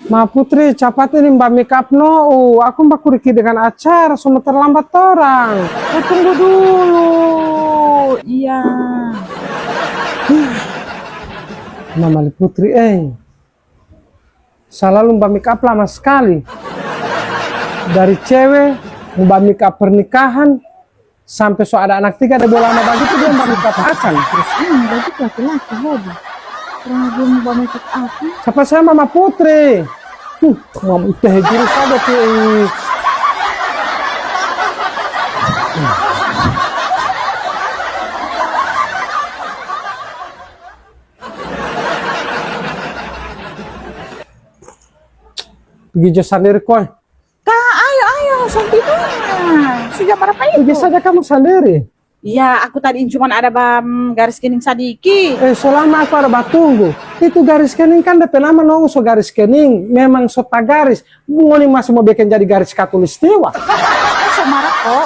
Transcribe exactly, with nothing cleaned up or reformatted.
Ma Putri, capat ini ba make up no, uh, aku bakudiki dengan acara, so mo terlambat torang. Eh, tunggu dulu. Iya. Mama Li Putri, eh. Salalu ba make up lama skali. Dari cewe, mo ba make up pernikahan, sampe so ada anak tiga, ada lama bagitu dia ba make up akang. Terus ini bagitu laki-laki hobi. Orang lagi mo ba make up akang. Sapa saya Mama Putri? Huh, Mama teh juru sada tu. Pigi jo sandiri koi. Ka, ayo, ayo, sandiri. Sejam berapa itu? Pigi saja kamu sandiri. Iya, aku tadi cuma ada ba, mm, garis kening sadiki. Eh, selama aku ada batunggu. Itu garis kening kan depe nama nong so garis kening, memang so tagaris. Ngoni masih mo bikin jadi garis katulistiwa. Sama ko.